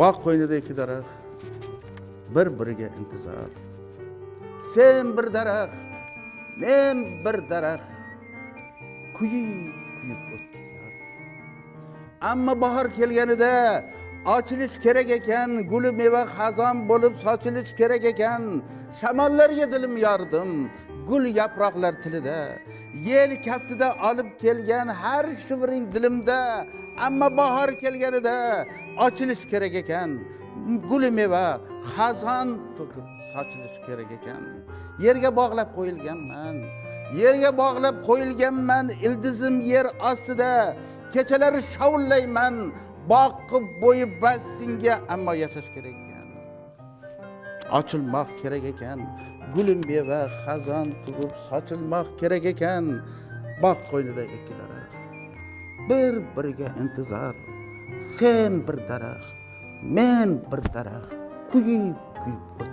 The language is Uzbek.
Bog' qo'ynida ikki daraxt bir biriga intizor. Sen bir daraxt, men bir daraxt, kuyib kuyib o'tdik yor. Ammo bahor kelganida ochilish kerak ekan, guli meva xazon bo'lib sochilish kerak ekan. Shamollarga dilim yordim, gul yaproqlar tilida, yel kaftida olib kelgan har shiviring dilimda. Ammo bahor kelganida ochilish kerak ekan, guli meva xazon to'kib sochilish kerak ekan. Yerga bog'lab qo'yilganman, yerga bog'lab qo'yilganman, ildizim yer ostida. Kechalari shovullayman boqib bo'yi bassinga. Ammo yashash kerak ekan, ochilmoq kerak ekan, guli meva xazon tugib sochilmoq kerak ekan. Bog' qo'ynida ikki daraxt bir biriga intizor. Sen bir daraxt, men bir daraxt, kuyib kuyib o'tdik.